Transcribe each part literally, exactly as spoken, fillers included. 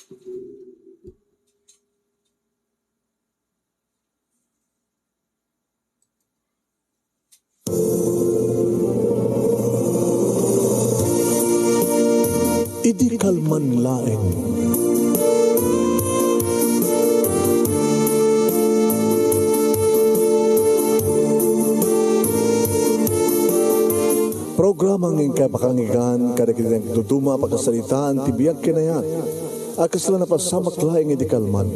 Idi kalman laeng. Programa nga inkay pakanggan kadagiti nagduduma a pakasaritaan ti biag ken ayat a kasla napasamak laeng idi kalman.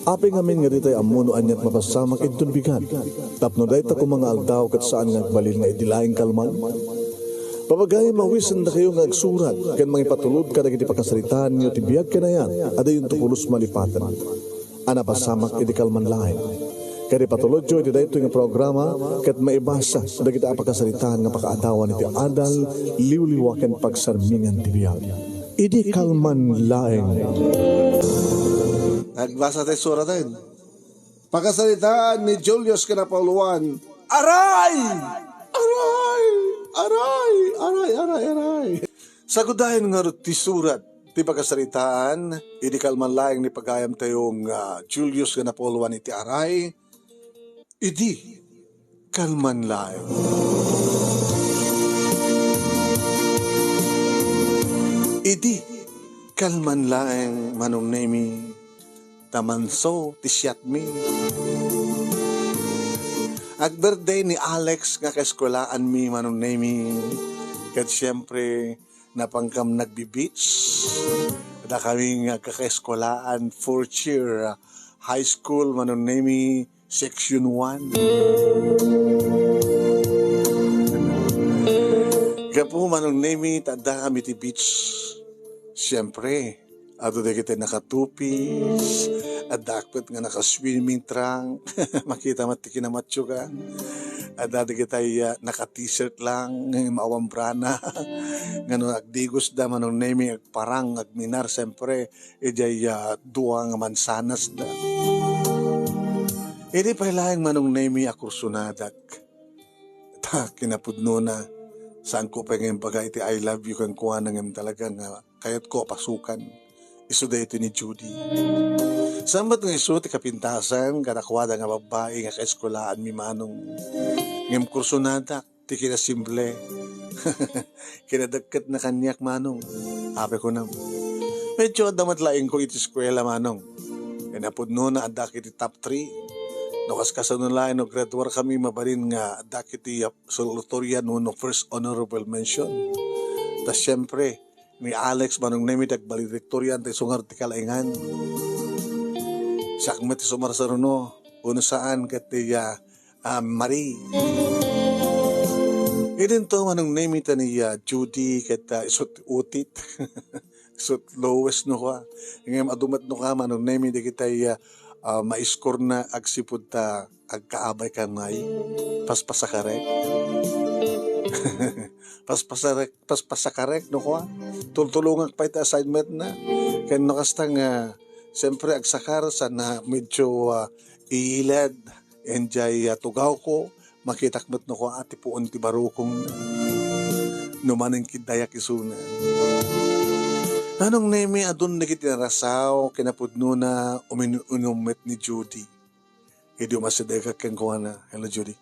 Apay ngamin nga ditay ammo no aniat mapasamak inton bigat, tapno dayta koma nga aldaw ket saan nga agbalin nga idi laeng kalman? Papagayam, awisendakayo nga agsurat ken mangipatulod kadagiti pakasaritaanyo ti biag ken ayat a diyonto pulos malipaten a napasamak idi kalman laeng. Ket ipatulodyo iti daytoy nga programa ket maibasa dagiti a pakasaritaan nga pakaadawan iti adal, liwliwa ken pagsarmingan ti biag. Idi kalman laeng. Agbasa tayo suraten. Pakasaritaan ni Julius ken Apolloan. Aray! Aray! Aray! Aray! Aray! Aray! Sagudayen ngarud ti surat ti pakasaritaan, idi kalman laeng ni pagayamtayo nga Julius ken Apolloan iti aray, idi kalman laeng. Idi kalman laeng, Manong Nemi, ta manso ti siatmi. Ag-birthday ni Alex nga kaeskwelaanmi, Manong Nemi. Ket siyempre, napankam nagbi-beach. Dakami nga kakaeskuelaan, fourth year, ah, high school, Manong Nemi, section one. Gapu, Manong Nemi, ta addakami ti beach. Siyempre, adu dagiti nakatupis, adda met nga naka-swimming trunk, makita met ti kinamatyogan. Adda dagiti, ah, naka-t-shirt lang, maawambrana. Ngano, agdigosda, Manong Nemi, agparang, agminar, siyempre, idiay, ah, dua nga mansanasda. Idi pay laeng, Manong Nemi, a kursonadak. Ta, kinapudnona, saanko pay nga imbaga iti I love you kenkuana ngem talaga nga kayatko a pasukan. Isu daytoy ni Judy. Saan met nga isu ti kapintasan kadakuada nga babbai nga kaeskulaanmi, Manong. Ngem kursonadak ti kinasimple. Kinadakket na kaniak, Manong. Apay kunam. Medyo adda met laingko iti eskuela, Manong. Kinapudnona adda iti top three. No kaskasano laeng no graduar kami, mabalin nga adda iti, ah, salutatorian wenno first honorable mention. Ta siyempre, ni Alex, Manong Nemi, dagbalin rektorian, ta isu ngarud ti kalaingan. Siak met ti sumarsaruno, wenno saan, ket ti, ah, ah, Marie. Idinto, Manong Nemi, ta ni, ah, Judy, ket, ah, isu ti utit. Isu ti lowest no kua. Ngem adu met no kua, Manong Nemi, dagiti, ah, ah, ma-score na agsipud ta agkaabay ka ngay. Paspasakarek. Paspasakarek, paspasakarek no kua. Tultulongak pay ti assignment na. Ken no kasta nga, siyempre, agsakar, sana medyo, ah, iyilad. Enjay, ah, tugawko, makitak met no kua ti puon ti barukong. No manen kiddayak isuna. Manong Nemi, adun dagiti narasaw, kinapudnona, umin-, uminum met ni Judy. Idi umasidegak kenkuana, "Hello, Judy."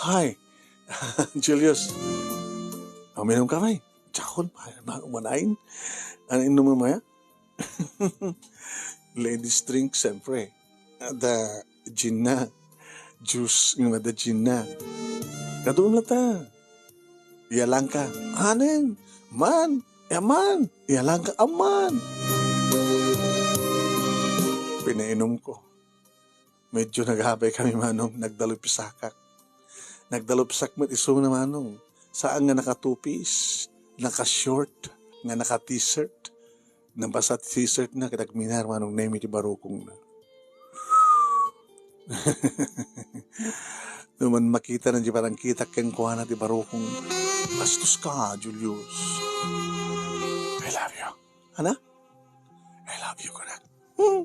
"Hi, Julius." "Uminum ka, bay?" "Diakon, ma-, ma-, manain." "Ano inumem aya?" "Ladies drink, siyempre. Adda gin na. Juice nga adda gin na." "Kaduon latta." "Iyalangka." "Anen? Man? Aman? Iyalangka, aman." Pinainumko. Medyo nagabay kami, Manong, nagdalupsakak. Nagdalupsak met isuna, Manong. Saan nga nakatupis, naka-short, nga naka-t-shirt. Nabasa ti t-shirt na, ket agminar, Manong Nemi, ti barukong na. No man makita na di parang kita kenkuana ti barukong. "Bastos ka, Julius. I love you." "Ana? I love you," kunak. "Hmm.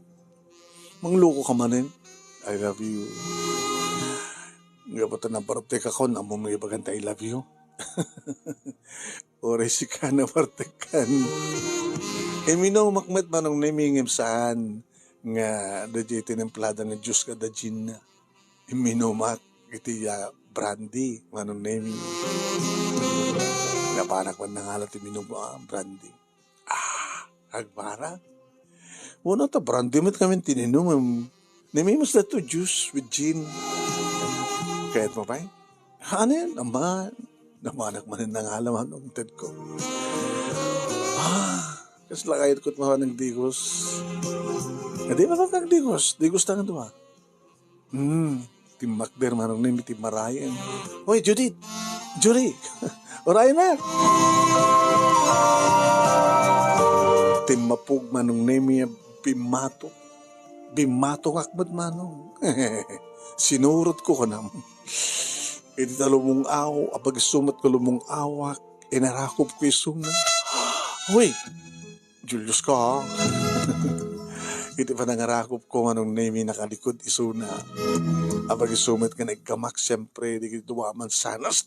Mangloko ka manen. I love you." Gapu ta nabartek akon, ammom nga ibagan ta I love you. Uray sika nabartekan. Imminumak met, Manong Nemi, ngem saan nga daydiay tinimplada nga juice kada gin. Imminumak iti, ah, brandy, Manong Nemi. Napanak man nangala ti minum-, ah, brandy. Ah, agbara. Wano ta brandy met ngamin ti ininum. Nemi, mas daytoy juice with gin. Kayatmo pay? Hanen, aman. Napanak manen nangala, Manong, tedko. Ah, kasla kayat ko ti mapan nagdigos. Adi, mapan nagdigos. Digos ta nga dua. Hmm, timmakder, Manong Nemi, ti marayen. Hoy, Judith! Judy! Urayen na! Timmapog, Manong Nemi, bimmato. Bimmato nga akmet, Manong. Sinurot ko, kanam. Iti talumong-aw, apag-isu met ko lumong-awak, inarakop ko isuna. Hoy! Julius ka, ha? Iti panangarakop ko, Manong Nemi, nakalikod isuna. Apag-isu met nga naiggamak, siyempre, di kiti dua a mansanas.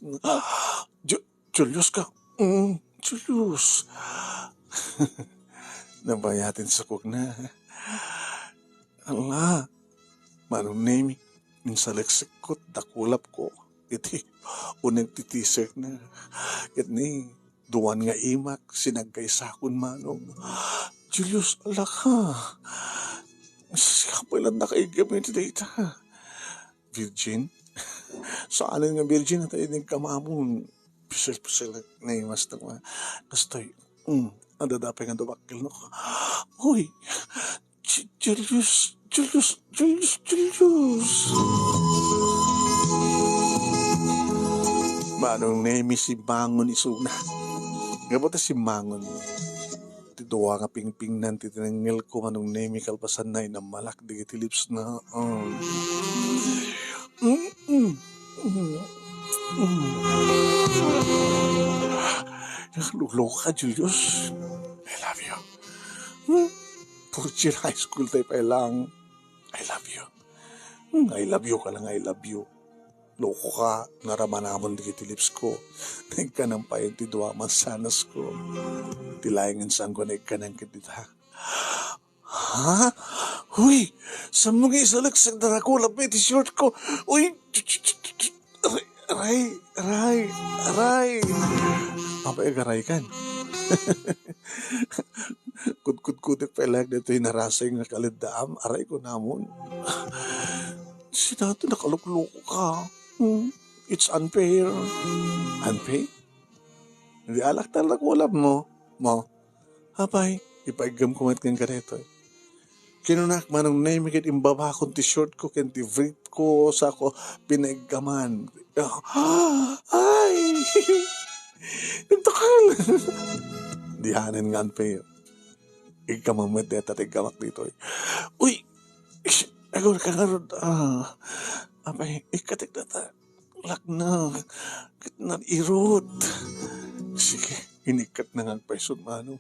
Ju-, Julius ka? Mm, Julius. Nabayatin sukog na. Ala, Manong Nemi, insaleksek ko, dakulap ko. Iti, uneg ti t-shirt na. Ket ni, duan nga imak, sinagkaysakon, Manong. Julius, alaka. Siya pala nakaiggam iti dayta. Virgin? Saanen nga virgin at ay nagkamamon. Pisil-pisil ni Mastang. Kastoy. Mm. Adda pay nga dumakkel no. Hoy! Ju-, Julius! Julius! Julius! Julius! Manong Nemi, simmangon isuna. Nga ba ta simmangon? Ti dua nga pingpingnan ti tinengngelko, Manong Nemi, kalpasanna, inammalak dagiti lips na. Mm. Mm, mm, mm, mm. Nakaluloko ka, Julius. I love you. Hmm? Fourth year high school tayo pa lang. I love you. Hmm, I love you ka lang, I love you. Loko ka, naramanamon dagiti lips ko. Naikkanam pay ti dua mansanas ko. Ti laeng nga sangko naikkanam ket dita. Ha? Huy! Sammo nga isaleksek, darakula pay ti short ko. Uy! Aray, aray, aray! Apay agaray kan? Kudkudkutek pay laeng ditoy narasay nga kaleddaam. Aray ko namon. Sinato nakalukloko ka. Hmm? It's unfair. Unfair? Di alak talaga ulam mo. Mo. Apay, ipaiggam ko met kenka daytoy. Kinunak, Manong Nemi, ket imbabakon ti short ko ken ti brief ko, sako pinaiggaman. Ay! Intakal! Di hanen nga unfair. Igkamam met deta ti iggamak ditoy. Uy! Ish! Agor ka ngarud, ah. Apay, ikatek data. Lakna, ket nairut. Sige, inikkat na nga agpayso, Manong.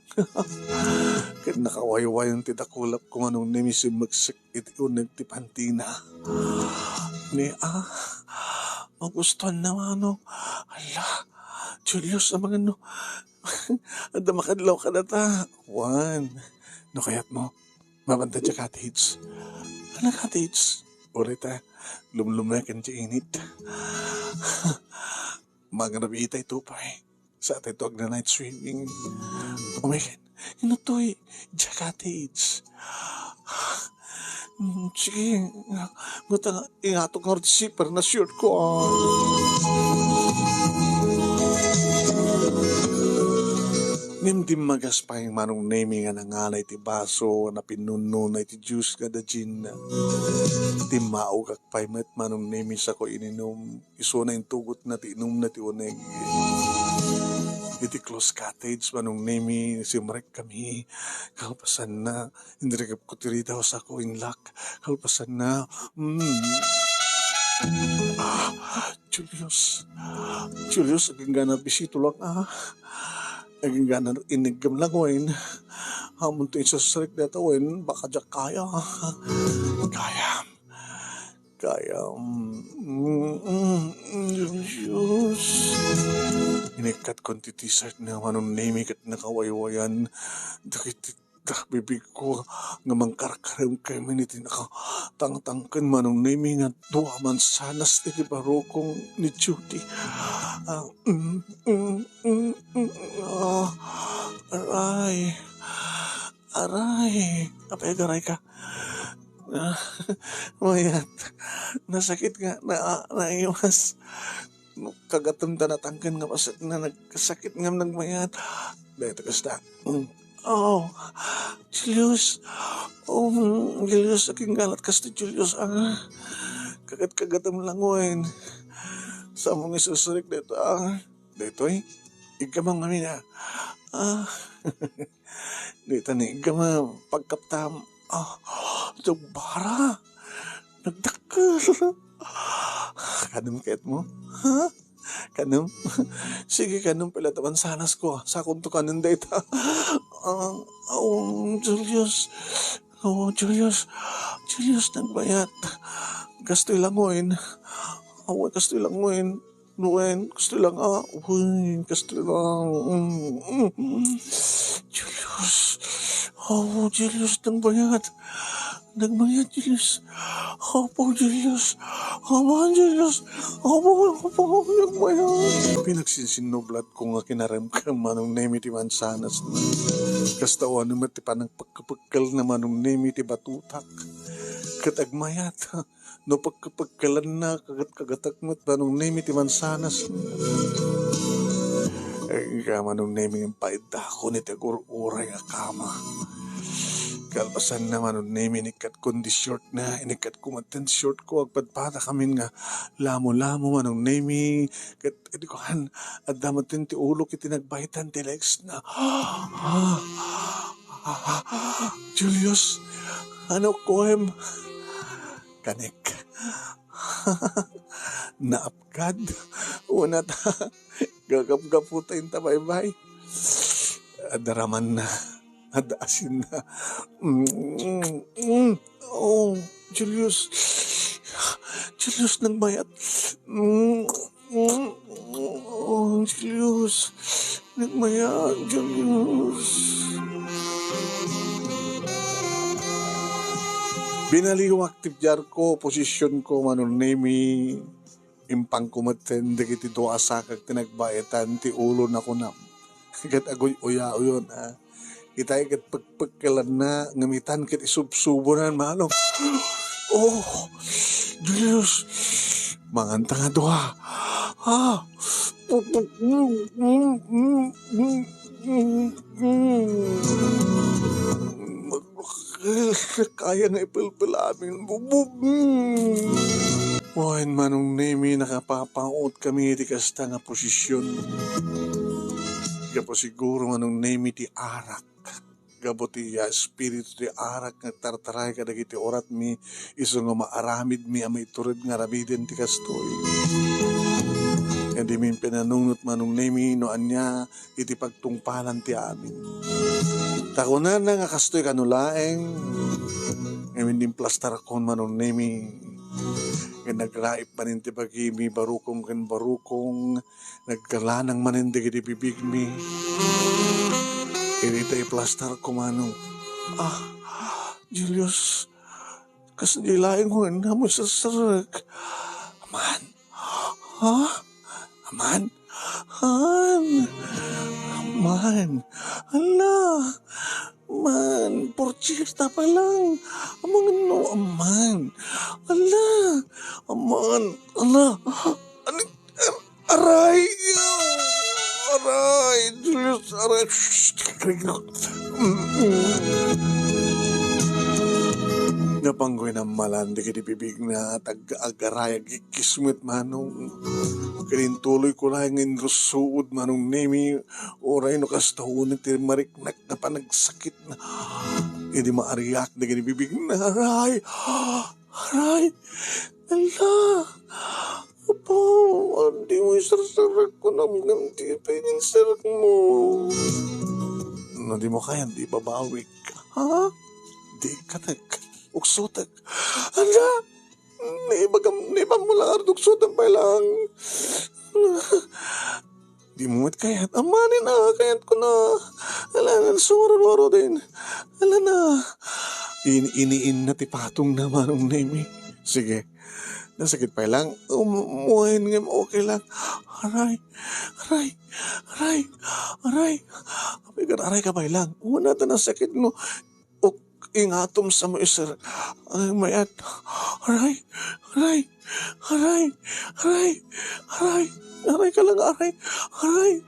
Ket nakawaywayan ti dakulap ko, Manong Nemi, simmeksek iti uneg ti pantina. Ni, ah, magustuhan na, Manong. Hala, Julius, amangan no. Adda makadlaw kadata. Wan, no kayat mo, mabanta diay cottage. Ano cottage? Uray ta, lumlumeken ti init. Mangrabii tayo pay. Sa tayo agna-night swimming. Umikan, inutoy, diay cottage. Mm, sige, nga, nga ta nga, ingatok nga receiver na sure ko, ah. Ngem dimmagas pay Manong Nemi nga nangala iti baso, napinnunona iti juice nga da gin. Timmaogak pay met Manong Nemi sako ininum. Isuna intugotna ti inumna ti uneg. Iti close cottage, Manong Nemi, simrekkami. Kalpasanna, inrikepko ti ridaw sako inlak. Kalpasanna, mm. Ah, Julius. Julius, agingganan bisito lang, ah. Agingganan ineggem lang, wen. Amunto insasarek data, wen. Baka diak kaya. Kaya. Kaya, mm, mm, mm, Julius. Inikkat kon ti t-shirt na Manong Nemi ket nakawaywayan. Dagiti bibigko nga mangkarkarem kaymi iti nakatangtangken Manong Nemi nga dua mansanas iti barukong ni Judy. Ah, mm, mm, mm, mm, ah, aray. Aray. Apay, aray ka. Ah, mayat. Nasakit nga, na, naiwas. Kagatem ta natangken nga paset na nagkasakit ngem nagmayat. Dayta kasta. Mm. Oh, Julius. Oh, mm, Julius, aginggalat kasta, Julius, ah. Kagat-kagatem langoyen. Saan mo nga isusurik dayta, ah? Daytoy, iggamam ngamin, ah. Ah. Dayta ni iggamam, pagkaptam. Ah, nagbara. Nagdakkel. Kanem kayatmo? Ha? Kanem? Sige, kanem pay latta mansanas ko. Sakonto kanen dayta. Ah, aw, Julius. Aw, Julius. Julius, nagmayat. Kastoy langoyen. Aw, kastoy langoyen. Wen, kastoy lang, ah. Wen, kastoy lang. Mm, mm, mm. Julius. Oh, Julius, nagmayat. Nagmayat, Julius. Apo, Julius. Aman, Julius. Apo, apo, nagmayat. Pinagsinsinnublat ko nga kinarem ken Manong Nemi ti mansanas. Kasta awan met ti panagpekpekkel na Manong Nemi ti batutak. Ket agmayat. No pagkapagkalanna, kagat-kagatak met Manong Nemi ti mansanas. Ay, ka Manong Nemi, ngem paiddakon iti agur-uray a kama. Kalpasanna, Manong Nemi, inikkatkon ti short na, inikkatkon met ti short ko, agpadpada kamin nga lamo-lamo, Manong Nemi, ket idi kuan, adda met ti ulok iti nagbaetan ti legs na. Ah, ah, ah, ah, Julius, ano kuem? Kanek. Naapkad. Una ta, gagapgapu ta inta baybay. Adda ramanna. Adda asinna. Mm, mm, mm. Oh, Julius. Julius, nagmayat. Mm, mm, mm. Oh, Julius. Nagmayat, Julius. Binaliwak ti biarko, posisionko, Manong Nemi. Impangko metten dagiti dua a sakak ti nagbaetan ti ulona, kunam. Ket aguy-uyaoyon, a. Itay ket pekpekkelanna, ngem itan ket isubsubonan, Manong. Oh, Julius. Manganta nga dua. Ah. Kaya nga ipelpel amin. Bubog. Wen, Manong Nemi, nakapapaut kami iti kasta nga posision. Gapu siguro, Manong Nemi, ti arak. Gapu ti, ah, espiritu ti arak nga agtartaray kadagiti uratmi, isu nga maaramidmi a maitured nga aramiden ti kastoy. Idi mi pinanunot, Manong Nemi, no ania iti pagtungpalan ti amin. Ta kunana nga kastoy kano laeng, ngamin implastarkon, Manong Nemi, nga nagraip manen ti bagimi, barukong ken barukong, nagkalanang manen dagiti bibigmi. Iti ta iplastarko, Manong. Ah, Julius, kasdi laeng wen, amoy serserrek. Aman. Ha? Aman? Han? Aman. Ala. Aman. Porchirta pa lang. Aman, no, aman. Ala. Aman. Ala. Ani, ar-, aray. Aray. Julius, aray. Shh. Napanggoy na malan dagiti bibigna, tag-, agaray, agkikkis met, Manong. Ket intuloyko laeng nga inrussuod, Manong Nemi, uray no kasta unay ti mariknak nga panagsakitna. Idi maariak dagiti bibigna, aray! Aray! Ala! Apo, adi mo isarsarak ko namnam ti pininsarak mo. No di mo kayat, di babawik. Ha? Di katek. Uksotek. Ala! Naibagam, naibam mo lang, Arduksotan pay lang. Di mo met kayat. Amanen, ah, kayat ko na. Alangan, suwaro-waro din. Ala na. In-, iniinna ti patongna, Manong Nemi. Sige. Nasakit pay lang. Um, wen ngem okay lang. Aray. Aray. Aray. Aray. Apay, aray ka pay lang. Una ta nasakit no. Uk, ingatom sa mo, sir. Ay, mayat. Aray. Aray. Aray. Aray. Aray. Aray ka lang, aray. Aray.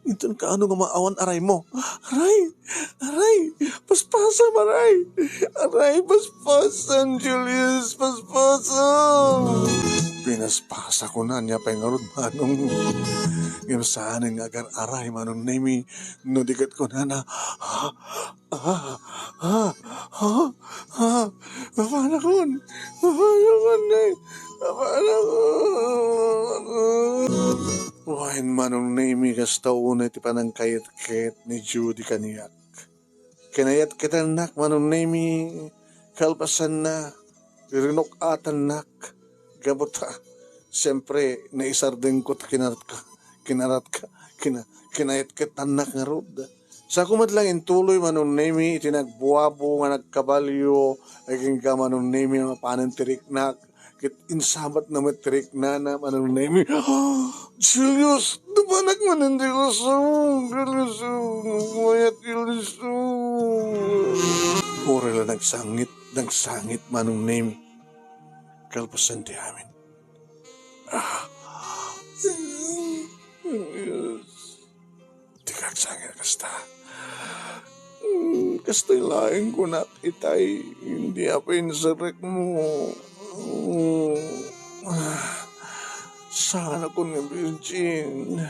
Inton kaano nga maawan aray mo. Aray. Aray. Paspasam, aray. Aray, paspasam, Julius. Paspasam. Pinaspasa ko na niya pay ngarud, Manong. Ngem saanen nga agar-aray, Manong Nemi. No di ket kunana, ha? Ah, ah, ah, ah, mapanakon. Mapanakon, eh. Mapanakon. Wen, Manong Nemi, kasta unay ti panangkayatket ni Judy kaniak. Kinayatketannak, Manong Nemi, kalpasanna, rinuk-atannak. Gapu ta, siempre, naisardengko ti kinaratka, kinaratka, kina-, kinayatketannak ngarud. Sako met lang intuloy, Manong Nemi, iti nagbuabo nga nagkabalio, agingga, Manong Nemi, mapanen ti riknak, ket insabatna met ti riknana, Manong Nemi. Julius, napanak manen ti ilusong, Julius, mayat, Julius. Uray la nagsangit, nagsangit, Manong Nemi. Kalpasan ti amin. Ah. Yes. Di ka agsangit kasta. Hmm, kasta laeng kunak itay, hindi apay inserrek mo. Hmm. Ah. Saan ako nga virgin?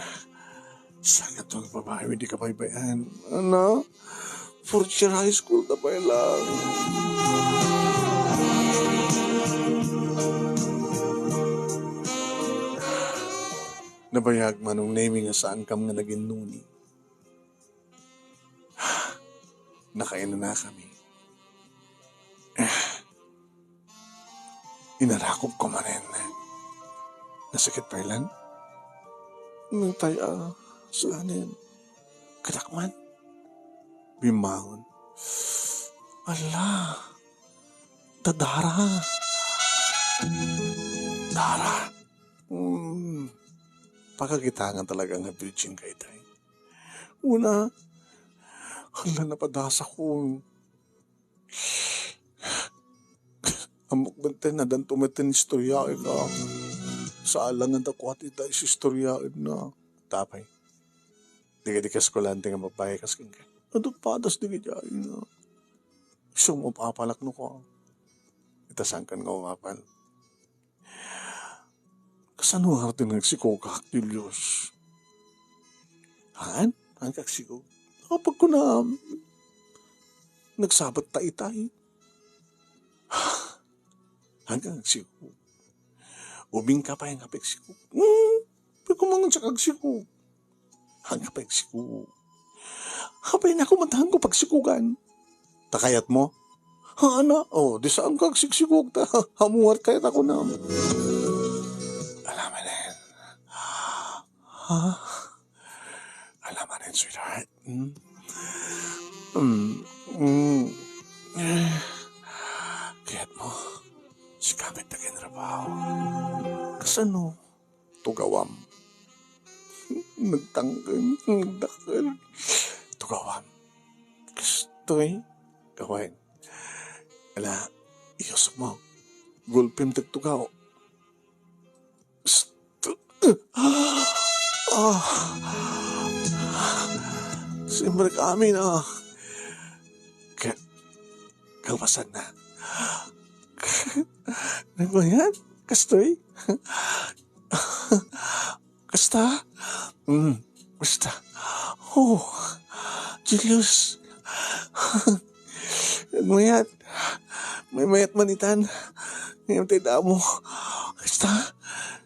Saan nga tong babae, di ka paypayan? Ano? Fourth year high school ta pay lang. Nabayag, Manong Nemi, nga saankam nga naginnuni. Nakainanakami. Inarakop ko manen. Nasakit pay lang? Nagtay a, sulanen. Kadak man. Bimmangon. Ala, dadara. Dara. Hmm. Pakakitangan talaga nga virgin ka itay. Una, hala, napadasakon. Ammok met ti nadanto met ti istoryaenna. Saan lang nga dakuat ita isistoryaenna. Tapay. Dagiti kaeskuelante nga babae kas kenka. Adu padas dagiti ay na. Isu mapapalak no ka. Ita sangkan nga umapal. Kasano nga ti nagsikogak, Julius? Haan? Haan ka agsikog? Apagkunam. Nagsabat ta itay. Haan ka agsikog? Ubing ka pay nga pagsikog. Hmm, pagkumangan sa kagsikog. Haan ka pagsikog. Apay, naku, matahan ko pagsikugan. Ta kayat mo? Ha, ana? Oh, di saan ka agsiksikog ta hamuar kayat ako na. Alam mo na yan. Ha? Alam mo na yan, sweetheart. Hmm? Hmm. Hmm. Eh, kayat mo? Sikamit na kinrabaho. Kasano? Tugawam. Nagtangken, nagdakkel. Tugawam. Kastoy. Gawain. Ala, iyusok mo. Gulpim ti agtugaw. Psst. Ah. Siempre kami na. Ka-, kalpasan na. Nagbayad? Kastoy? Kasta? Mm, kasta. Oh, Julius. Nagmayat. May mayat man itan. Ngayon tayo damo. Kasta?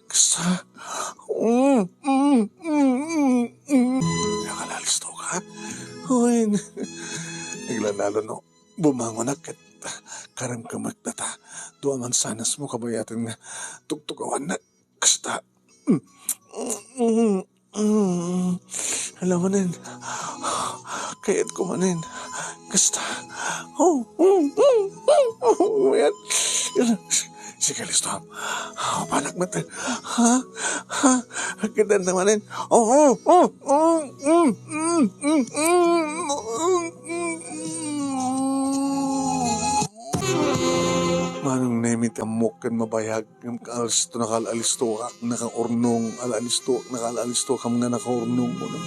Kasta? Mm, mm, mm, mm, mm. Nakalalis to ka? Uy. Naglanalo no. Bumangon ak ket karamkamak data. Dua mansanas mo kabayatan nga tugtugawan na. Kasta. Mm, mm, mm. Alam mo nen. Kayat ko manen. Kasta. Oh, oh, oh, oh, oh, yan. Yan. Sige, listo. Ah, panak met. Ha? Ha? Kita na manen. Oh, oh, oh, oh, mm, mm, mm, mm, mm, mm. Manong Nemi, ti ammok ken mabayag. Ngem kaalisto, nakaal-alistoak, nakaurnong, al-alisto, nakaal-alistoak, ngem nga nakaurnong, kunak.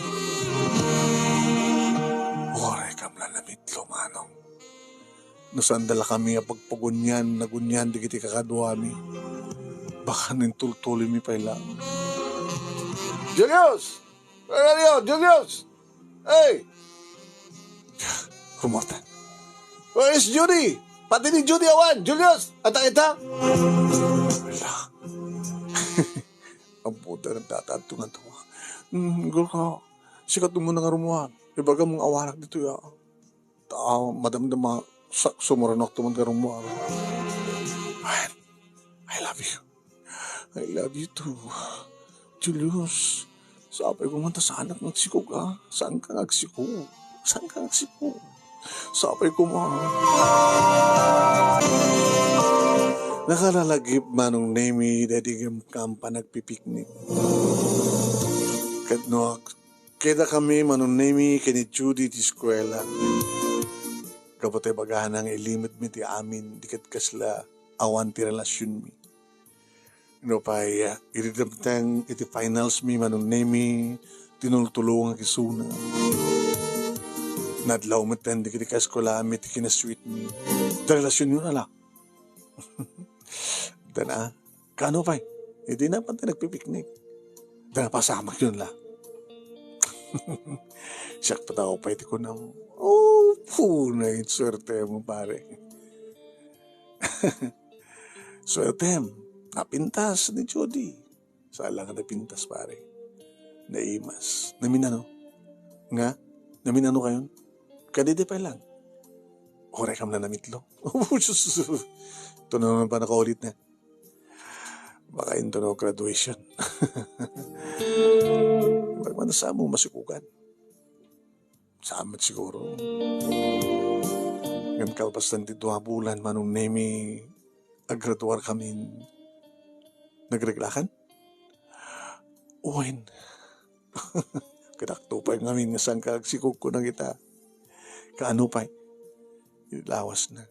Uray kam la namitlo, manong. No saanda la kami a pagpagunyan, nagunyan dagiti kakaduami. Baka nintultuloymi pay la. Julius! Where are you, Julius? Hey! Rumorta. Where is Judy? Pati ni Judy awan. Julius, adda ita? Wala. Ammoda, nagtatanto nga to. Hmm, Gurka, sika to muna nga rumuar. Ibagam nga awanak ditoy, ah. Ta, madamdama, sa, sumuranok to man nga rumuar. Well, I love you. I love you too. Julius, sapay ko man ta saanak nga agsikog, ah. Saanka nga agsikog? Saanka nga agsikog? Sapay ko man. Nakalalagip Manong Nemi daydi ngem kaampan agpipiknik. Ket no ak-, kidakami Manong Nemi ken ni Judy ti eskuela. Gapu ta ibagana nga ilimedmi ti amin, di ket kasla awan ti relasionmi. Nupay, ah, idi dumteng iti finals mi Manong Nemi, tinultulongak isuna. Nadlaw metten dagiti kaeskuelaanmi ti kinasweetmi. Ti relasionyo na la. Dana, kaano pay? Idi napan ti nagpipiknik. Dana, pasamakyon la. Siak pay ti kunam. Oh, punay, suertemo, pare. Suertem, napintas ni Judy. Saan la nga napintas, pare. Naimas. Naminano? Nga? Naminano kayon? Kadidi pay lang. Uray kam la namitlo. Ito na naman pa nakaulit na. Baka into no graduation. Baka man sa mo masikugan. Saan met siguro. Ngem kalpasan ti dua bulan, Manong Nemi, aggraduar kamin. Nagreglakan? Wen. Kadakto pay ngamin nga saan ka agsikog kunam ita. Kaano pay? Iti lawas na.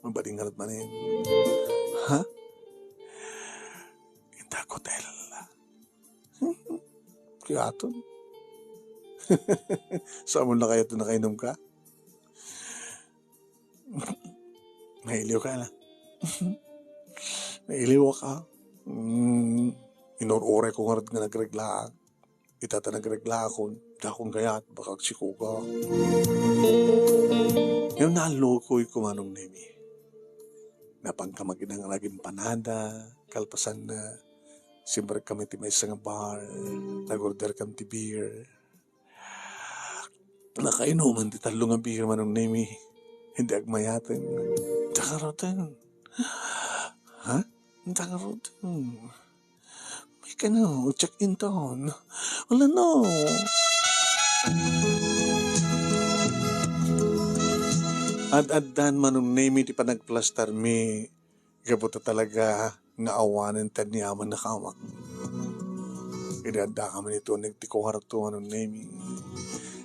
Mabalin nga manen. Ha? Inta hotel. Kaya aton. Saan mo na kaya ito nakainom ka? Mailiw ka na. Mailiw ka. Mm, inur-uray ko nga rod nga nagreglaak. Ita ta nagreglaakon, dakon kayat, baka agsikoga. Ngem naallokoy ko Manong Nemi. Napan ka maginang nagimpanada, kalpasan na, simrek kami ti maysa nga bar, nag-order kam ti beer. Nakainuman ti tallo nga beer, Manong Nemi. Hindi agmayaten. Takaroten. Ha? Takaroten. May kano, check in town. Wala no. Ad-addan, Manong Nemi, ti panagplastar mi. Gapu ta talaga nga awanen ti aniaman a kamak. Idi adda kami ni Tunig ti kuarto, Manong Nemi.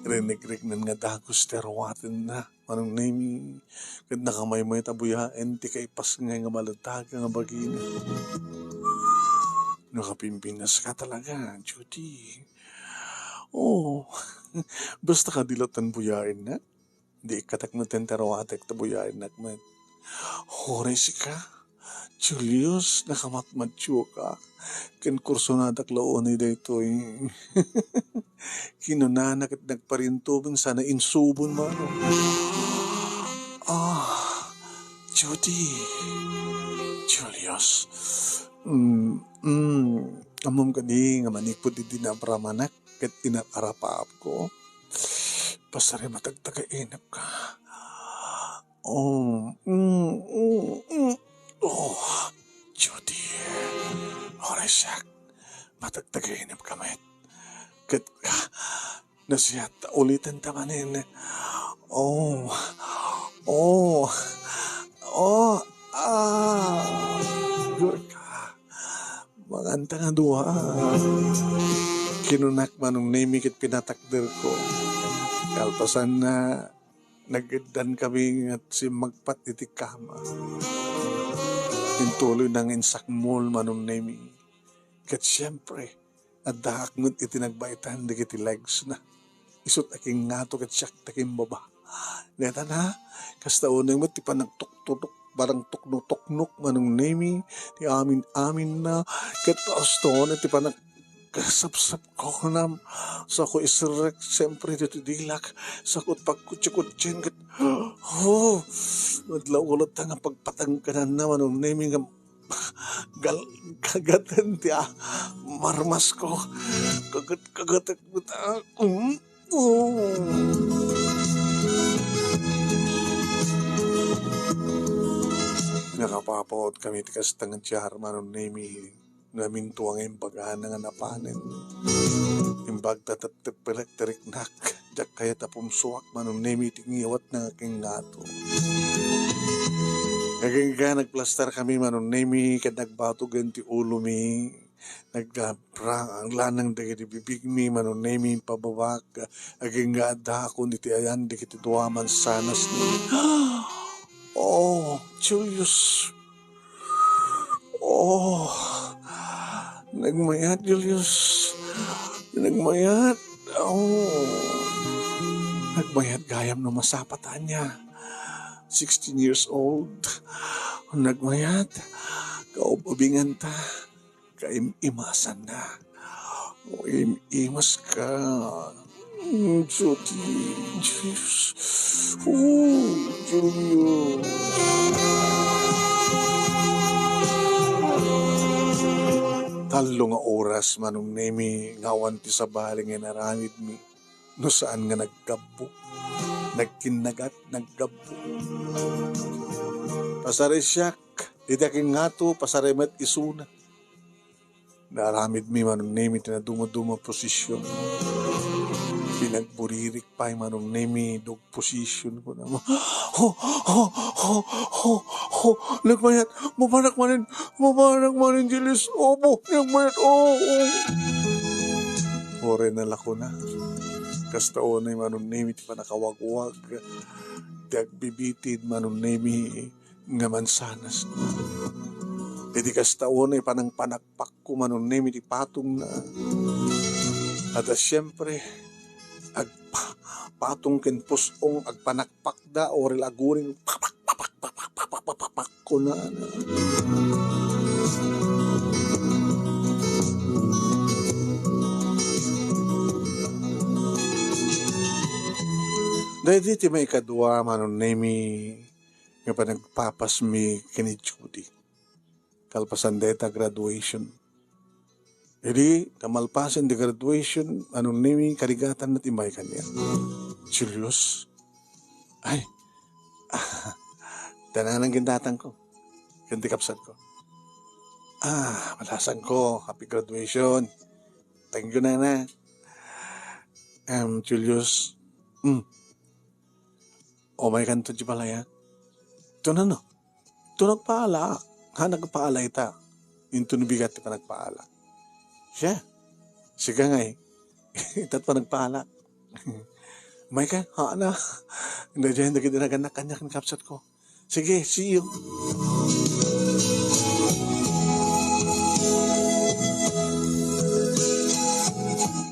Rinigrignan nga dagus ti aruatenna, Manong Nemi. Ket nakamaymayat a buyaen ti kaipasngay nga maladaga nga bagina. Nakapimpinaska talaga, Judy. Oh, basta kadi latta buyaenna. Di ikkatak met ti aruatek ta buyaennak met. Uray sika, Julius, nakamatmatioka. Ken kursonadak la unay daytoy. Kinunana ket nagparintubeng sana insubon, mano. Ah, Judy. Julius. Mm, mm, ammom kadi nga manipud idi nabramanak ket inararapaapko? Pasari matagtagainepka. Oh, mm, mm, mm. Oh, Judy. Uray siak. Matagtagainepka met. Ket, ah, nasiat, uliten ta manen. Oh, Oh, oh, ah, good ka. Manganta nga dua. Kinunak Manong Nemi ket pinatakderko. Kalpasanna, nageddan kami nga simmagpat iti kama. Intuloy nga insakmol Manong Nemi. Ket siempre, addaak met iti nagbaetan dagiti legs na. Isut' a kingngato ket siak ti kimbaba. Dayta na, kasta unay met ti panagtuktutok, parang tuknok-tuknok Manong Nemi, ti amin-aminna, ket asto unay ti panagkasapsapko kunam, sako isrek, siempre, ditoy dilak, sako pagkutsikutsien, ket, oh, madlaw ko latta nga pagpatangkananna Manong Nemi nga Gal-, kagaten ti, ah, marmasko. Kagat-kagatek met, ah, mm, oh. Nakapapaot kami ti kasta nga diar Manong Nemi, namintua nga imbagana nga napanen. Imbag ta teptep elektriknak. Diak kayat a pumsuak Manong Nemi ti ngiwatna nga kingngato. Agingga nagplastar kami Manong Nemi ket nagbatogen ti ulomi. Naglanang dagiti bibigmi Manong Nemi pababak. Agingga addaakon iti ayan dagiti dua mansanas ni. Oh, Julius. Oh, nagmayat, Julius. Nagmayat. Oh, nagmayat gayam no masapatan niya. Sixteen years old. Nagmayat. Kaub-ubingan ta. Kaim-imasan na. Im-imas ka. Mm, Judy, Julius. Oh, Julius. Tallo nga oras Manong Nemi nga awan ti sabali nga inaramidmi no saan nga naggabbo. Nagkinnagat, naggabbo. Pasarisiak, iti akingngato, pasari met isuna. Naaramidmi Manong Nemi ti naduma-duma posisyon. Pinagburirik pay Manong Nemi dog posisyon ko na. Ho, ho, ho, ho, ho. Nagmayat, mapanak manen, mapanak manen, Julius. Opo, nagmayat, oo, oo. Ore na lako na. Kasta unay Manong Nemi ti panakawagwag. Ti agbibitin Manong Nemi nga mansanas. Iti kasta unay panangpanakpakko Manong Nemi ti patongna. At, ah, siempre, agpa-, patong ken pus-ong agpanakpakda, orel aguring, papak, papak, papak, papak, papak, papak, kuna. Daydi ti maikadua, Manong Nemi, nga panagpapasmi ken ni Judy. Kalpasan dayta, graduation. Idi, kamalpasan ti graduation, Manong Nemi, karigatan met imbay kaniak. Julius? Ay, ah, tananan gindatangko. Ken ti kabsatko. Ah, malasanko. Happy graduation. Thank you, nana. Em, Julius. Mm. Umaykanto ti balay, a? Ito na, no? Ito nagpaala. Ha, nagpaala ita. Into no bigat ti panagpaala. Siya. Siya ngay. Ita't panagpaala. Umayka, ha na. Daydiay dagiti nagannak kaniak ken kabsatko. Sige, see you.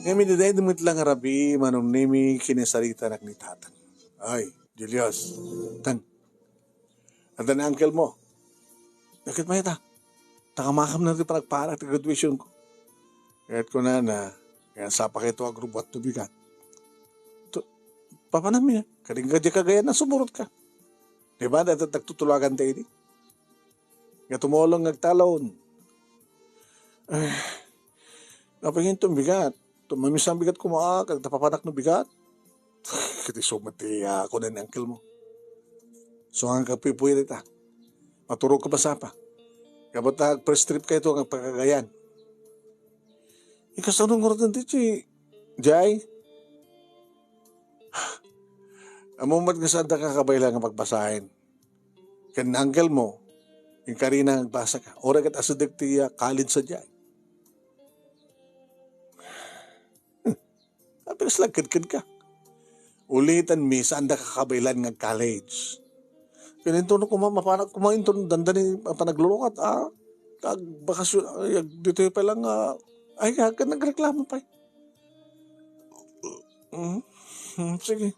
Ngamin, daydi met la nga rabii, Manong Nemi, kinasaritanak ni Tatang. Ay, Julius, tang. Adda ni uncle mo. Ket mayat a? Takamakam na ti panagpaala ti graduation ko. Ket kunana, nga sapakayto agrubbuat no bigat. To, papanam mi, kadi nga di kagayan na sumurot ka. Di ba, dayta tagtutulagan ta idi? Nga tumulong nga agtalon. Eh, apay ngamin ti bigat? Tumamisan bigat koma, kag tapapanak no bigat? Ket isu met ti, ah, kuna ni uncle mo. So, nga kapuy-puy dita. Maturog ka masapa. Gapu ta first trip kayto nga pagkagayan. Ikasano nga oras ti, Jay? Ammom met nga saanda kakabaelan nga pagbasaen. Ken ni uncle mo, inkarina nga agbasa ka. Uray ket asideg ti, ah, college sadiay. Apil sa nagkedked ka. Ulitan mi, saanda kakabaelan nga college. Ken inton no koma, mapanak koma inton dandani a panaglukat, ah. Agbakasyon, ay, ag-, ditoy pa lang, ah, ay, ken nagreklamo pay. Mm, mm, sige.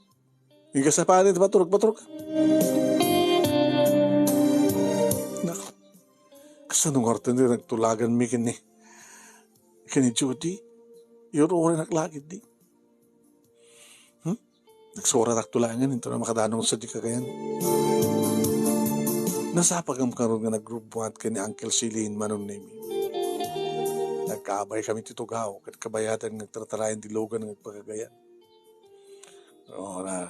Inka sa panin, baturog, baturog. Nak, kasano nga arten ti nagtulagan mi ken ni, ken ni Judy? Yuro ko rin naklagid di. Hmm? Nagsuratak tulagan, into na makadanong sa di kagayan. Nasapagam karon nga nagrubuat ken ni Uncle Celine, Manong Nemi. Nagkaabay kami ti tugaw, ket kabayatan nga agtartarayan ti lugan nga agpakagayan. Ora.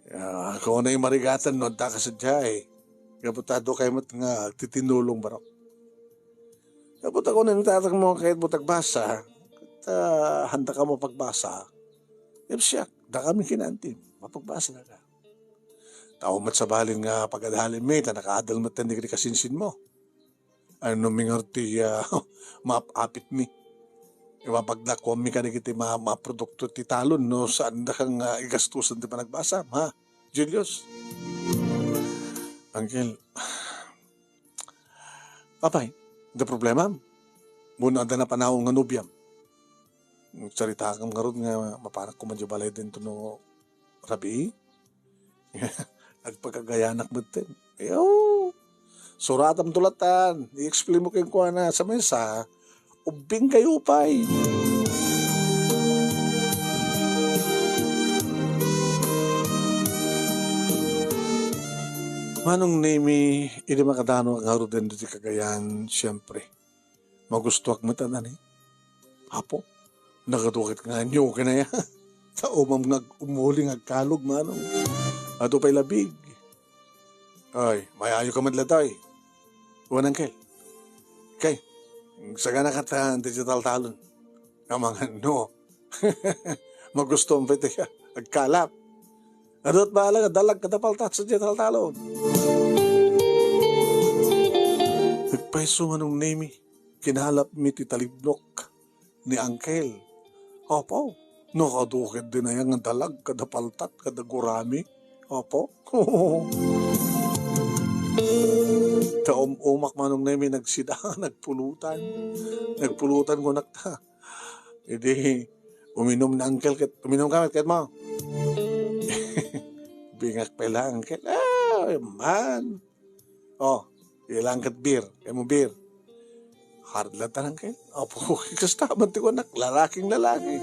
Ah, ako na yung marigatan no, adda ka sadiay. Gapu ta adu kay met nga agtitinulong barok. Gapu ta kuno yung tatang mo, kayat mo tagbasa, ta handa ka mo pagbasa. Ipsiak, da kami kinantim, mapagbasa na ka. Tao met sa balin nga pagadalim mi, ta nakaadal met ten digri kasinsin mo. Ano mi nga ti, ah, maap-apit mi. Ipapaglakuan mi kadagiti ma-, maprodukto ti talon no saan da kang, ah, igastusan ti panagbasa, ha? Julius? Uncle, apay, the problema? Buno adda napanaw nga nobiam. Saritaam ngarud nga mapanak koma di balay dento no rabii. Agpakagayanak metten. Ayo, suratam tulatan. I-explain mo kenkuana sa mesa. Ubbing kayo pay. Manong Nemi, idi makadano ngarud dento ti Cagayan, siyempre. Magustuak met a dani. Apo, nagadu ket nga anyo ken aya. Ta umam nga ag-, umuli nga agkalog, manong. Adu pay labig. Ay, mayayo ka met daytoy. Wen, uncle. Kay, sagana kat, ah, digital talon. Amangan, no. Magustuam pay ti agkalap. Adu met bahala nga dalag kada paltat sa digital talon. Nagpayso, Manong Nemi. Kinalapmi ti talibnok ni Uncle. Apo, no adu ket dinaya nga dalag kada paltat kada gurami. Apo. Ta um-umak, Manong Nemi, nagsida, nagpulutan. Nagpulutan kunak ta. Idi uminum ni Uncle ket, uminum ka met ket mo. Bingak pay la, Uncle. Ah, man. Oh, ilang ket beer. Kay mo beer. Hard lang tanang kay. Apo, kasta man ti kunak, lalaking lalaki.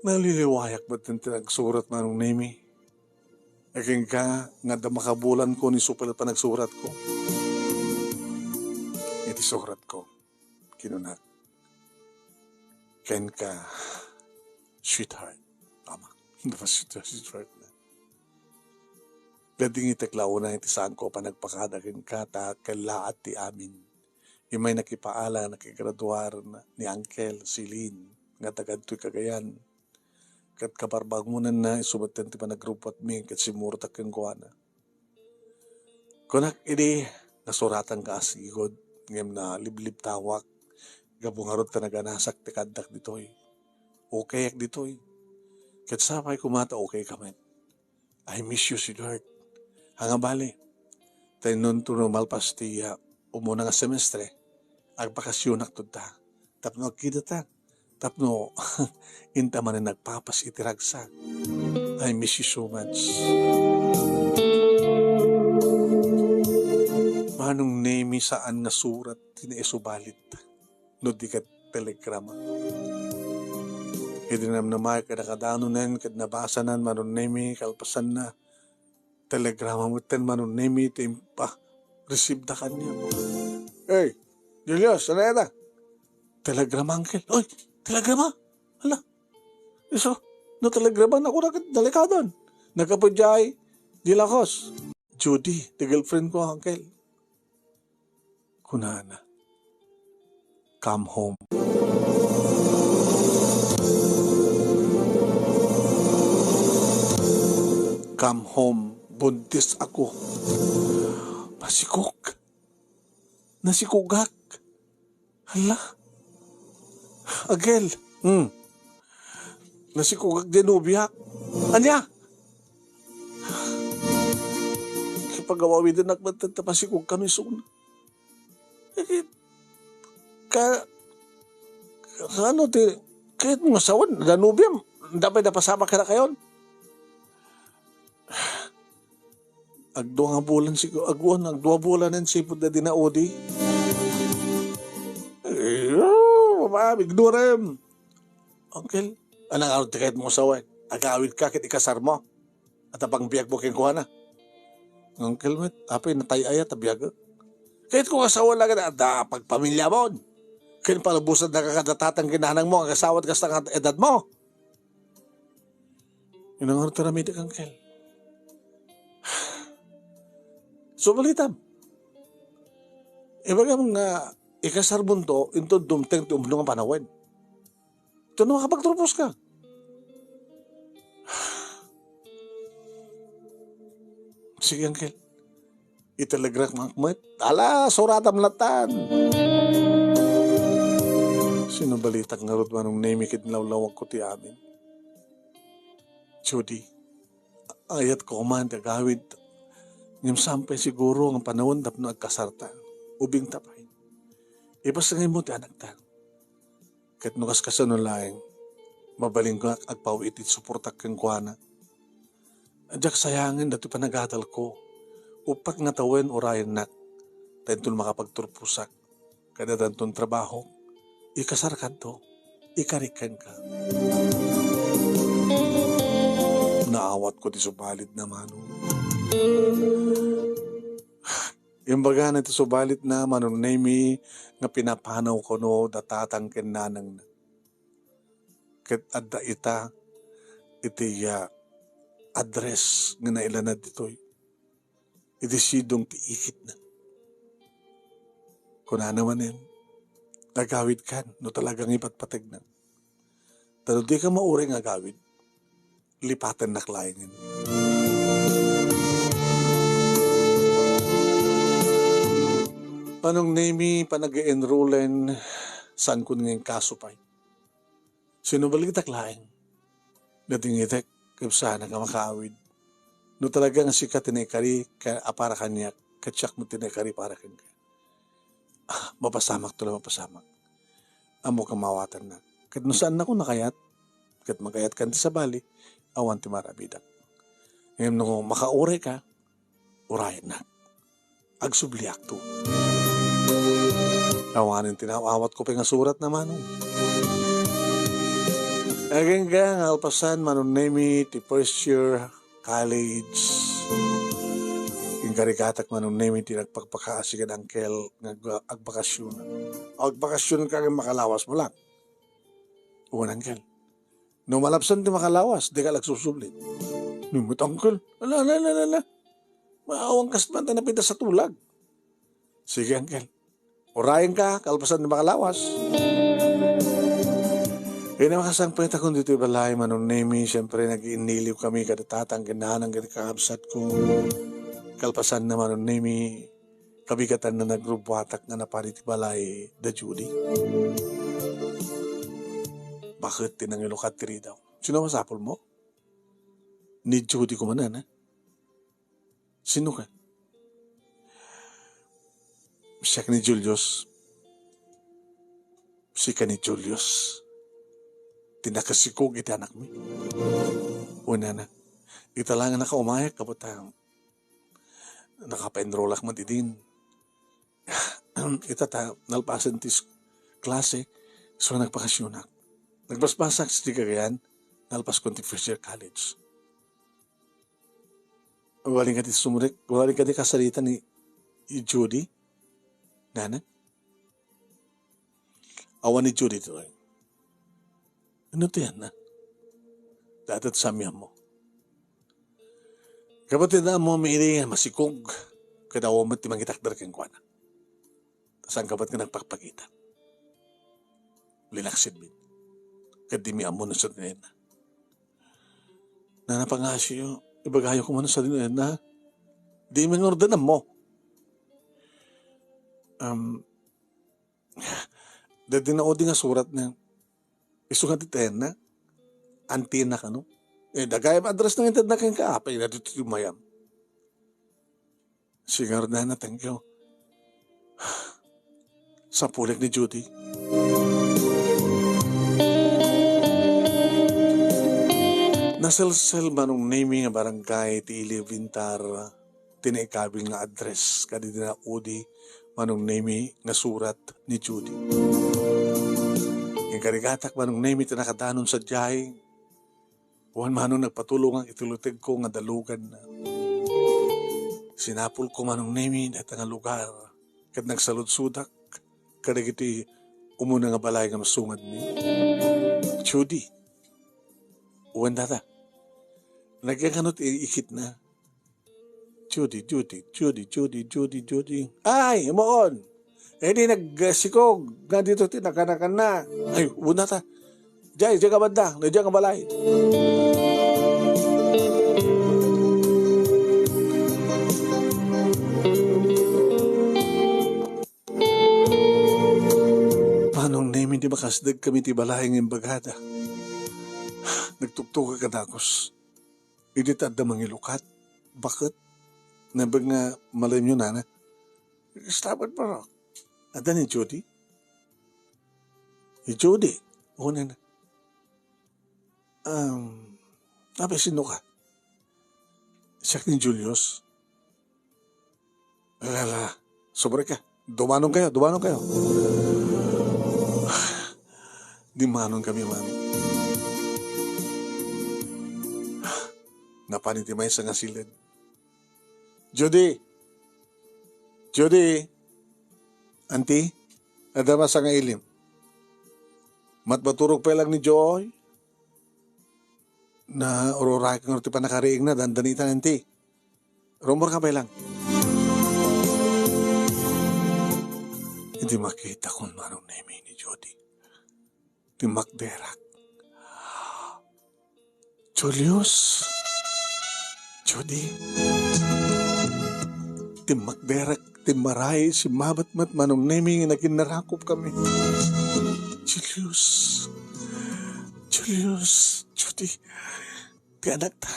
Naliliwayak met ti nagsurat, Manong Nemi. Akin ka nga da makabulan ko ni supel panagsurat ko. Iti surat ko, kinunak, kenka, sweetheart. Tama. Sweetheart na. Dadingitek la unay iti saanko a panagpakada kenka ta kellaat ti amin. Immay nakipaala, nakigraduar ni Uncle Celine nga taga ditoy Cagayan. Ket kabarbangonanna isu metten ti panagrubuatmi ket simmurtak kenkuana. Kunak idi nasuratanka a sigud, ngem naliblibtawak gapu ngarud ta naganasak ti kaaddak ditoy. Okayak ditoy. Ket sapay koma ta okayka met. I miss you, sweetheart. Anga bale, ta inunto no malpas ti, ah, umuna nga semestre, agpakasyonakto ta. Tapno agkidata. Tapno inta manen nagpapas iti ragsak. I miss you so much. Manong Nemi, saan nga surat ti naisubalit no di ket telegrama. Idi namnamaek a nakadanonen ket nabasanan, Manong Nemi, kalpasanna, telegrama metten, Manong Nemi, ti impa-receive da kaniak. Hey, Julius, ano yata? Telegrama, Uncle. Oy, telegrama? Hala, isu, no telegrama, naku, na ket delikadon. Nagkapudyay, di lakos. Judy, ti girlfriend ko, Uncle. Kunana, "Come home." Come home, buntis ako. Masikog. Nasikogak. Hala. Angkel. Hmm. Nasikogak diay nobiak. Ania? Kipagawawidenak met ta masikogkami suna. Eh, ka, ka ano ti, kayatmo nga asawan, adda nobiam, adda pay napasamak kadakayon. Agdua nga bulan siguro, agwan, agdua bulanen sipud da dinaudi. Eh, oh, mama, ignorem. Uncle, anang arod ti kayatmo nga asawan? Agawidka ket ikasarmo. At apang biagmo kenkuana. Uncle met, apay natay-ayat a biag. Kayatko nga asawan laeng adda pagpamiliamon. Ken palubosanka kada tatang ken nanangmo, agasawat kasta nga edadmo. Inangar ti aramidek, Uncle. So, balitam. Ibagam nga ikasarmonto, inton dumteng ti umno nga panawen. Ito na makapagturpos ka. Sige, Uncle. Itelegram met. Ala, suratam latan. Sinubalitak ngarud, Manong Nemy, ket nalawlawagko ti amin. Judy, ayatko man ti agawid. Ngem saan pay siguro nga panawen tapno agkasarta. Ubingta pay. Ipasngaymo ti anakta. Ket no kaskasano laeng, mabalinko nga agpaw-it iti suportak kenkuana. Diak sayangen datoy panagadalko. Uppat nga tawen urayennak, ta inton makapagturposak, ket addanton trabaho, ikasarkanto, ikarik kenka. Naawatko ti subalidna, Manong. Imbagana ti subalidna, Manong Nemy, nga pinapanaw kuno da tatang ken nanangna. Ket adda ita iti, ah, address nga nailanad ditoy. Iti sidong ti ikitna. Kunana manen, agawidkan no talagang ipatpategna. Ta no dika mauray nga agawid, lipatennak laengen. Manong Nemy, panag-enrollen, saankon nga inkaso pay. Sinubalitak laeng. Nadingitek, ket saanak a makaawid. No talaga nga sika ti naikari ka-, a para kaniak, ket siak met ti naikari para kenka. Ah, mapasamak to la mapasamak. Ammok a maawatannak. Ket no saannakon a kayat, ket makayatkan ti sabali, awan ti maarabidak. Ngem no makaurayka, urayennak. Agsubliakto. Awanen ti naawatko pay nga suratna, Manong. Agingga nga kalpasan, Manong Nemy, ti first year college. Inkarigatak, Manong Nemy, ti nagpakpakaasi ken Uncle nga ag-, agbakasyon. Agbakasyon ka ken makalawas mo lang. Wen, Uncle. No malapsan ti makalawas, dika la agsusubli. Ngem met, Uncle. Ala, ala, ala, ala, ala. Maawan kas man ta napitas a tulag. Sige, Uncle. Urayenka, kalpasan ti makalawas. Iti makasangpetakon ditoy balay, Manong Nemy, siyempre, nag-iinniliw kami kada tatang ken nanang ken kakabsatko. Kalpasanna, Manong Nemy, kabigatanna nagrubbuatak nga napan iti balay da Judy. Baket ti nangilukat ti ridaw. Sino masapulmo? Ni Judy kumanan, eh. Sino ka? Siak ni Julius. Sika ni Julius. Ti nakasikog iti anakmi. Wen, anak. Ita la nga nakaumayak, kabata nakapaenrolak met idin. Ita ta, nalpasen ti s-, klase, so nagpakasyonak. Nagbasbasak ti Cagayan, nalpaskon ti first year college. Ugaling ka ti sumrek, ugaling ka ti kasarita ni, ni Judy. Nana? Awan ni Judy to, eh. Ano to yan, ha? Datat sa ammo. Kapatid na mo, mairi nga masikog, kada awan met ti mangitakder kenkuana. Saan ka ba't nga nagpakpakita? Linaksid mi. Ket di mi ammo no saan ti nayan na. Nana, pangasiyo, Ibagayo koma no sadino, Edna. Di mangordinammo. Um, dagiti naudi nga suratna, isu nga ti tenna, antina kano. Eh, dagayam address nga intedna kenka, apay na dito mayam. Sigarda na, thank you. Sapulik ni Judy. Naselsel Manong Nemi nga barangay ti ili bintar ti naikabil nga address kadi dina udi Manong Nemi nga surat ni Judy. Inkarigatak Manong Nemi ti nakadanon sadiay, wen Manong nagpatulongak iti lutegko nga daluganna. Sinapulko Manong Nemi dayta nga lugar ket nagsaludsodak kadagiti umuna nga balay nga masungadmi. Judy. Wen data. Nagyan kano ti ikitna. Judy, Judy, Judy, Judy, Judy, Judy. Ay, moon! Eh, di nagsikog nga dito ti nakanakanna. Ay, wen data. Jay, jay ka banda, na jay ka balay. Manong Nemi, di makasdeg kami ti balay nga imbagada. Nagtugtugak a dagus. Idi ta adda mangilukat, baket, nabag nga malimyo nana. Istabat pa. Adda ni Judy? Ni Judy? Una na. Um, apay sino ka? Siak ni Julius. Ala, ala, sobra ka. Dumanon kayo, dumanon kayo. Dimanon kami man. Napan iti maysa nga siled. Judy! Judy! Auntie, adda maysa nga ilim. Matmaturog pay lang ni Joy. Na, ururay ka nga ti pannakariingna, dandanitan, Auntie. Rumor ka pay lang. Idi makita kon Manong Nemi ni Judy, timmakderak. Julius? Judy? Timmakderak, timmaray, simmabat met Manong Nemi nga naginnarakop kami. Julius? Julius? Judy? Ti anakta,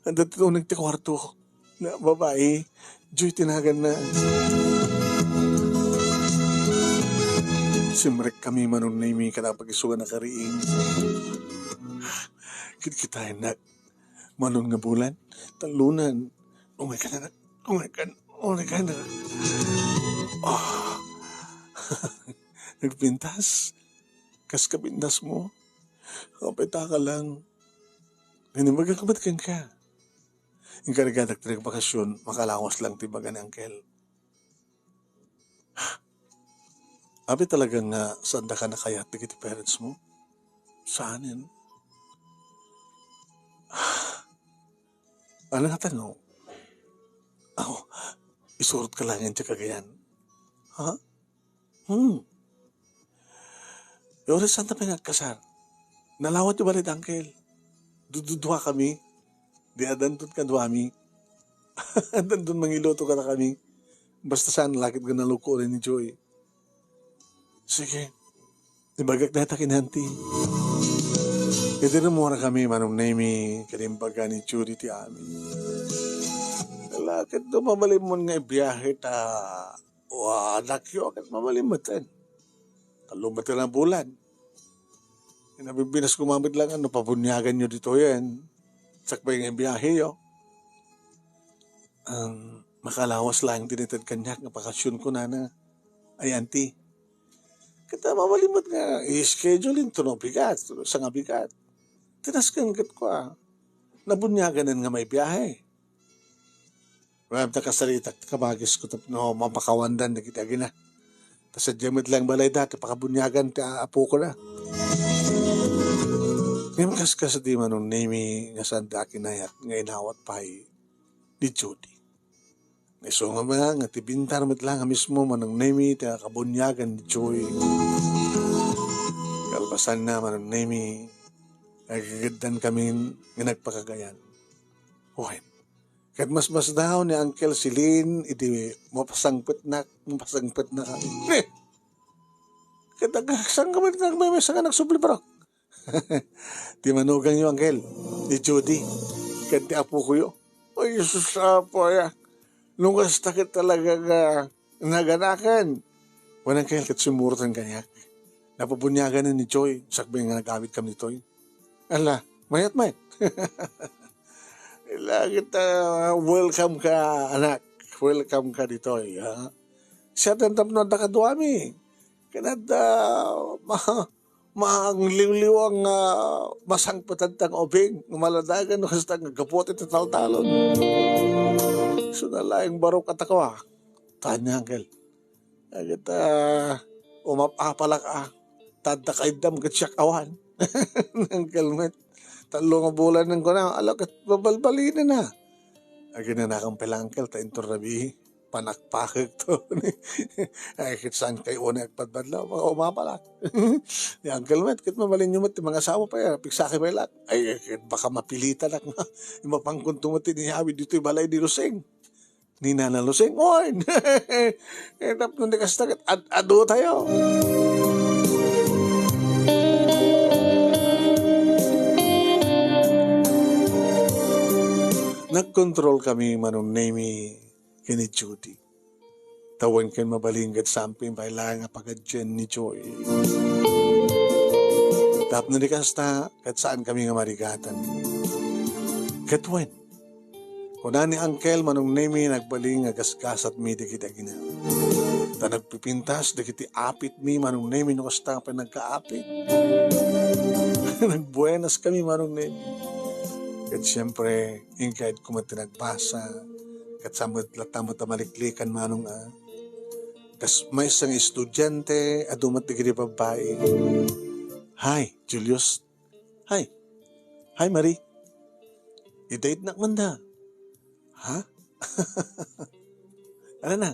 adda ti uneg ti kuarto. Na babai, Joy ti naganna. Simrek kami Manong Nemi kada pag-isu nga nakariing. Kitkitaennak, Manong nga bulan, tallonan. Umay ka na, umay ka, umay ka na. Ah. Nagpintas. Kas kapintas mo. Apay ta ka lang. Inimagak met kenka. Inkargadak ti nagbakasyon, makalawas lang ti baga ni Uncle. Abi talaga nga saan daka nakayat dagiti parents mo? Saanen? Ano nga tanong? Aw, isurot ka lang ti Cagayan. Ha? Hmm. Oras saan ta pay nga agkasar? Nalawa ti balay da Uncle. Dududua kami. Di adanton kaduami. Adanton mangiluto kadakami. Basta saan lakit nga naluko ni Joy. Sige. Ibagak dayta ken Auntie. Idi rummuar kami Manong Nemi, ket imbaga ni Judy ti amin. Lakit do mabalinmon nga ibiyahe ta O, anakyo, ket mabalin met ken. Tallo met a bulan. Nabibinaskuman met lang no pabuniaganyo ditoyen. Sakbay nga biyaheyo. Ang makalawas lang ti naited kaniak nga bakasyon ko, nana. Ay, Auntie. Ket mabalin met nga i-schedule into no bigat, sa nga bigat. Tinasken ket kua. Nabuniaganen nga maibiyahe. Wen, ta kasaritak ti kabagisko tapno mapakawandan dagiti agina. Ta sadiay met laeng balayda ti pakabuniagan ti a-, apokona. Ngem kaskasdi Manong Nemi nga sanda a kinayak nga inawat pay ni Judy. Isu nga ba nga ti bintar met laeng a mismo Manong Nemi ti kabuniagan ni Joy. Kalpasanna Manong Nemi, nagigiddan kami nga nagpakagayan. Wen. Ket masmasdaw ni Uncle Celine idi mapasangpetnak, mapasangpetnak. Ni! Ket ag-, saan ka met nagmemesa nga nagsubli, bro? Ti manugangyo, Uncle, ni Judy, ken ti apokoyo. Ay, Jesus, Apo, aya. No kasta ket talaga nga naganaken. Wen, Uncle, ket simmuroten kaniak. Napabuniaganen ni Joy, sakbay nga nag-awid kami ditoy. Ala, mayat met. Ila ket, ah, welcome ka, anak. Welcome ka ditoy, ha. Siya, tapno adda kaduami. Ken adda, ma-, mangliwliwang, ah, masangpetan nga ubing, maladagan, no kasta nga gapu ti taltalon. So, nalaing barok a tako, ah. Tanya, Uncle. Agit, ah, umap-apalak, ah. Tadda kaiddam ket siak awan. Uncle met. Tallo nga bulan nang kuna, ala ket babalbalinenna. Aginanakan pay la, Uncle, ta inton rabii, panakpakek to. Ay, ket saan kay unay agpadpadlaw, baka umapalak. Ni Uncle met, ket mabalinyo met ti mangasawa pay, ah, pigsakay pay la. Ay, ket baka mapilitanak nga. Mapangkunto met ti inawid ditoy balay ni Roseng. Ni Nana Loseng, oy! Eh, tapno di kasta ket ad-adu tayo. Nagkontrol kami, Manong Nemi, ken ni Judy. Ta wen ken mabalin ket saan pay laeng a pagadien ni Joy. Tapno di kasta, ket saan kami nga marigatan. Ket wen, kuna ni Uncle, Manong Nemi, nagbalin nga gasgasatmi dagiti agina. Ta nagpipintas dagiti apitmi, Manong Nemi, no kasta pay nagkaapit. Nagbuenas kami, Manong Nemi. Ket siempre, inkayatko met ti nagbasa. Ket saan met latta met a maliklikan, Manong, a. Kas maysa nga estudiante, adu met dagiti babbai. Hi, Julius. Hi. Hi, Marie. I-date nak man da. Ha? Ano na?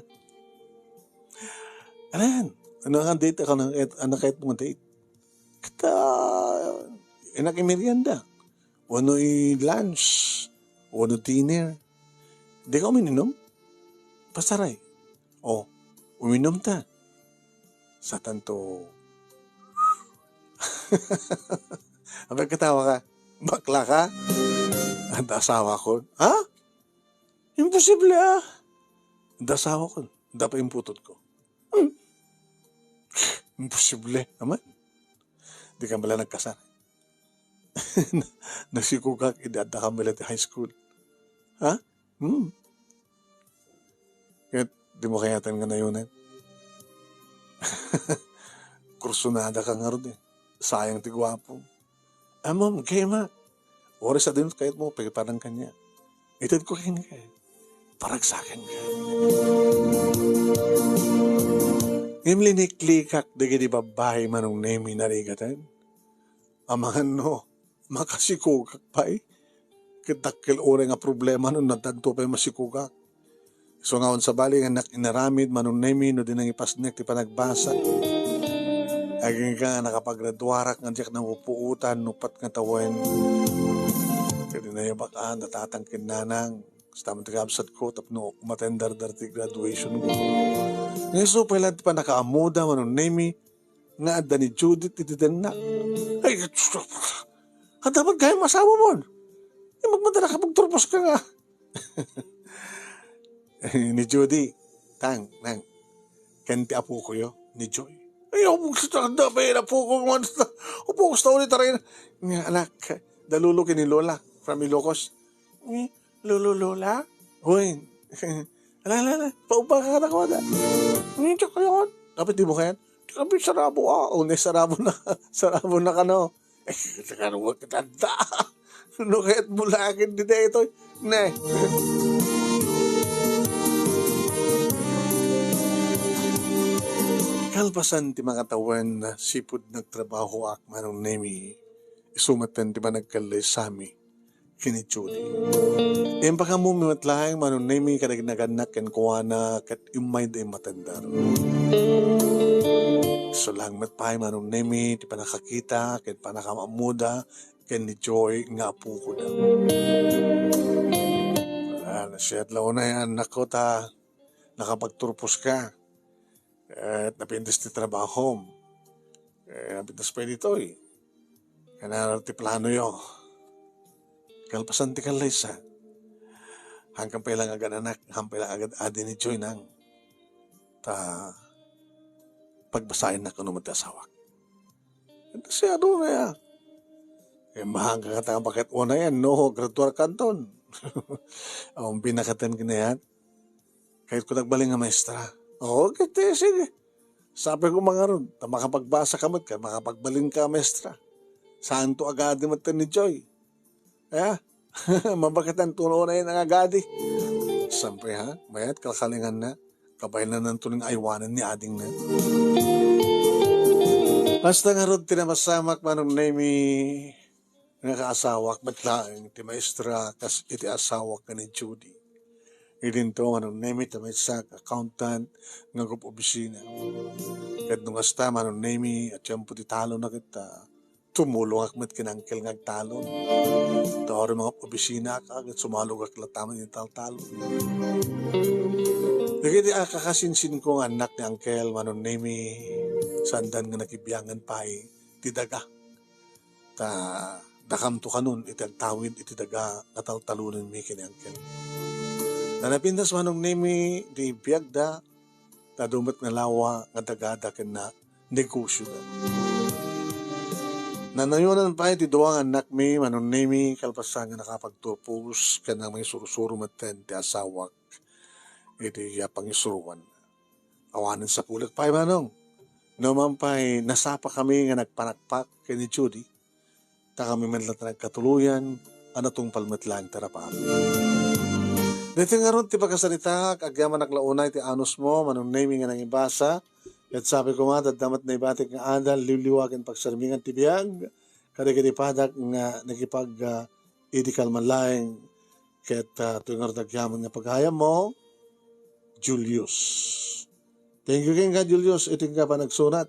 Ano yan? Ano ang date? Ano, ano kahit mong date? Kita, enak i-merienda. Wano i-lunch. Wano dinner. Di ka uminom? Pasaray. O, uminom ta. Satanto. Abay, katawa ka. Bakla ka? Adda asawa ko. Ha? Imposible, ah. Adda asawa ko. Adda pay imputot ko. Hmm. Imposible, naman. Di ka bala nagkasar. Nasikogak, idi adda ka bala ti high school. Ha? Hmm. Ket di mo kayatan nga nayonen. Kursunada ka ngarud, eh. Sayang ti guapo. Amom, gema. Oras a dinut kayat mo, pakiparang kanya. Ited ko kenka. Paragsakan ka. Ngem liniklikak dagiti babbai, Manong Nemi, narigatan. Amangan no, makasikogak pay. Ket dakkel uray nga problema no nadanto pay masikogak. Isu nga awan sabali nga innak inaramid, Manong Nemi, no di nangipasnek ti panagbasa. Agingga nga nakapagraduarak nga diak napupuotan no pat nga tawen. Ket inayabak a natatang ken nanang. Kasta met ti kabsat ko tapno umatender da ti graduation ko. Nga isu pay laeng ti pannakaammoda, Manong Nemi, nga adda ni Judith iti dennak. Ay, adda met gayam asawa mon. Ay, magmadala ka, magturpos ka nga. Ni Judy, tang, nang, ken ti apokoyo, ni Joy. Ay, upog sa tanda, may apokoyo man sa, upog sa uli taray na. Nga anak, da lolo ken ni lola, from Ilocos. Ni, lolo, lola? Hoy, ala, ala, ala, paupa ka na ko da. Ni, tsaka yun. Kapit di mo kayan? Kapit sarabo, ah. O, ne, sarabo na, sarabo na kano. Eh, sakaruak ket adda. No kayat bulaken ti daytoy. Ne. Kalpasan ti makatawen, sipud nagtrabahoak, Manong Nemi, isu metten ti panagkalleysami ken ni Judy. Impakaammomi met laeng, Manong Nemi, kadagiti nagannak kenkuana ket immayda immatender. Isu laeng met pay, Manong Nemi, ti pannakakita ken pannakaammoda ken ni Joy nga apokoda. Siak la unay, annakko, ta nakapagturpos ka. Et napintas ti trabahom. Eh, napintas pay ditoy. Kanayon ti planoyo. Kalpasan ti kallaysa. Haankan pay la nga agan-anak, haan pay la agad-adi ni Joy nang. Ta pagbasaennak no met ti asawak. Ket siak la unay a. Eh, maanka ngata nga baket unay a, no, graduar kanton. Awan binakatan kinayat. Kayatko nagbalin nga maestra. Oo, ket, eh, sige. Sapay koma ngarud, ta makapagbasa ka met, ket makapagbalin ka maestra. Saanto agadi met ni Joy. Eh, mabaketanto no unay nga agadi. Sapay, ha? Mayat kalkalinganna. Kabaelananto nga aywanen ni adingna. Kasta ngarud ti napasamak, Manong Nemy, nga kaasawak met laeng ti maestra kas iti asawak ken ni Judy. Idinto, Manong Nemy, ti maysa nga accountant nga agub-obisina. Ket no kasta, Manong Nemy, a tiempo ti talon a ket, ah, tumulongak met ken Uncle nga agtalon. Ta uray mangub-obisinaak, ket sumalogak latta met iti taltalon. Dagiti a kakasinsinko nga annak ni Uncle, Manong Nemy, saandan nga nakibiangen pay ti daga. Ta dakamto kanon iti agtawid iti daga nga taltalonenmi ken ni Uncle. Ta napintas, Manong Nemy, ti biagda, ta adu met nga lawa nga dagada ken na negosioda. Nanayonan pay ti dua nga annakmi, Manong Nemy, kalpasan nga nakapagturpos ken nangisursuro metten ti asawak iti, ah, pangisuroan. Awanen sapulek pay, Manong. No man pay, nasapakami nga nagpanakpak ken ni Judy, ta kami met latta nagkatuloyan a natungpal met laeng ti arapaami. Daytoy ngarud ti pakasaritaak, agyamanak la unay ti anusmo, Manong Nemy nga nangibasa, ket sapay koma, adda met naibatik nga adal, liwliwa ken pagsarmingan ti biag, kadagiti padak nga nakipag, ah, idi kalman laeng, ket, ah, toy ngarud agyaman nga pagayammo, Julius. Thank you kenka, Julius, iti nga panagsurat.